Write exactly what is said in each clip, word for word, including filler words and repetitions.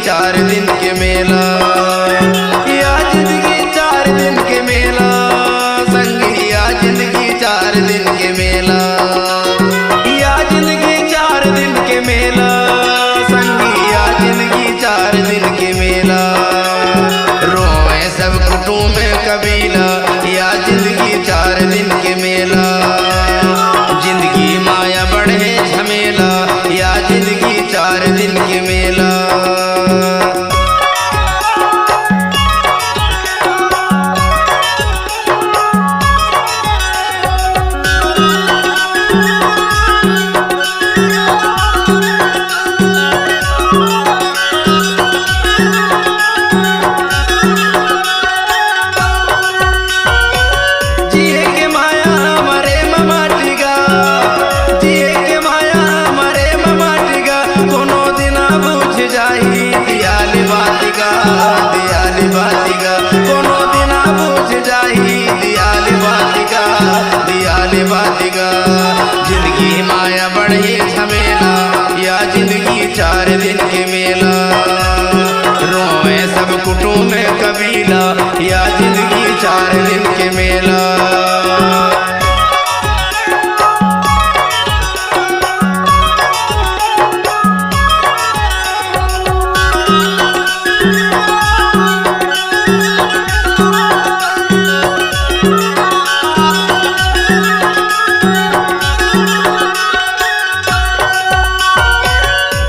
चार दिन के मेला, या जिंदगी चार दिन के मेला, संगी या जिंदगी चार दिन के मेला, या जिंदगी चार दिन के मेला, संगी या जिंदगी चार दिन के मेला। रोवे सब कुटुंब कबीला, या जिंदगी चार दिन के मेला। जिंदगी माया बढ़े झमेला, या जिंदगी चार दिन के मेला। जिए के माया मरे म माटी गा, जिए के माया मरे म माटी गा, कोनो दिन बुझ जाही दियाली बाती गा, दियाली बाती गा, कोनो दिन बुझ जाही दियाली बाती गा, दियाली बाती गा। जिंदगी माया बढ़े झमेला, या जिंदगी चार दिन के मेला। रोवे सब कुटुंब कबीला, या जिंदगी चार दिन के मेला।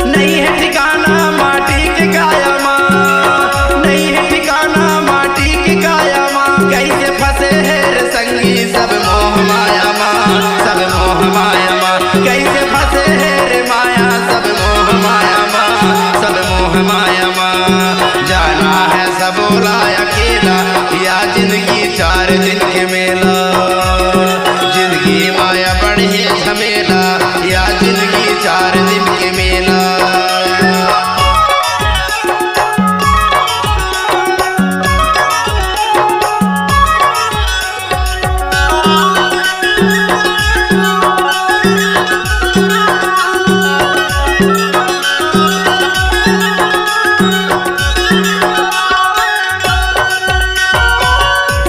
नहीं है ठिकाना माटी के काया मा, नहीं है ठिकाना माटी के काया मा। कैसे फंसे हैं रे संगी सब मोह माया मा, सब मोह माया मा। कैसे फंसे हैं रे माया सब मोह माया मा, सब मोह माया मा। जाना है सबोला अकेला, या जिंदगी चार दिन के मेला। जिंदगी माया बढ़े झमेला, या जिंदगी चार दिन के मेला।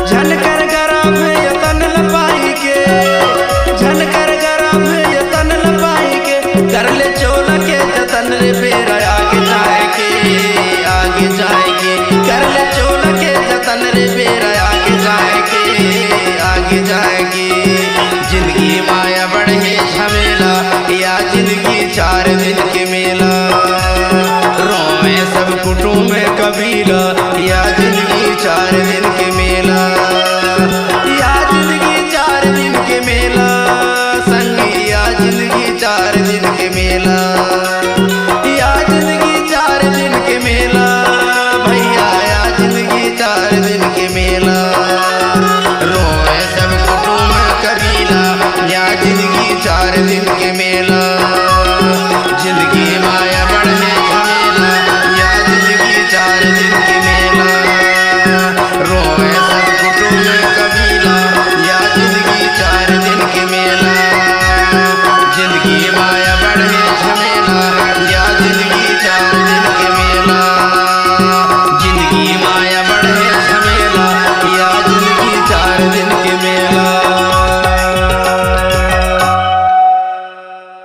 झनकर गरब यतन ल पाई के, झनकर गरब यतन ल पाई के, कर ले चोला के जतन रे बेरा आगे जाए के, आगे जाए के, कर ले चोला के जतन रे बेरा आगे जाए के, आगे जाए के। जिंदगी माया बढ़े झमेला, या जिंदगी चार दिन के मेला। रोवे सब कुटुंब कबीला,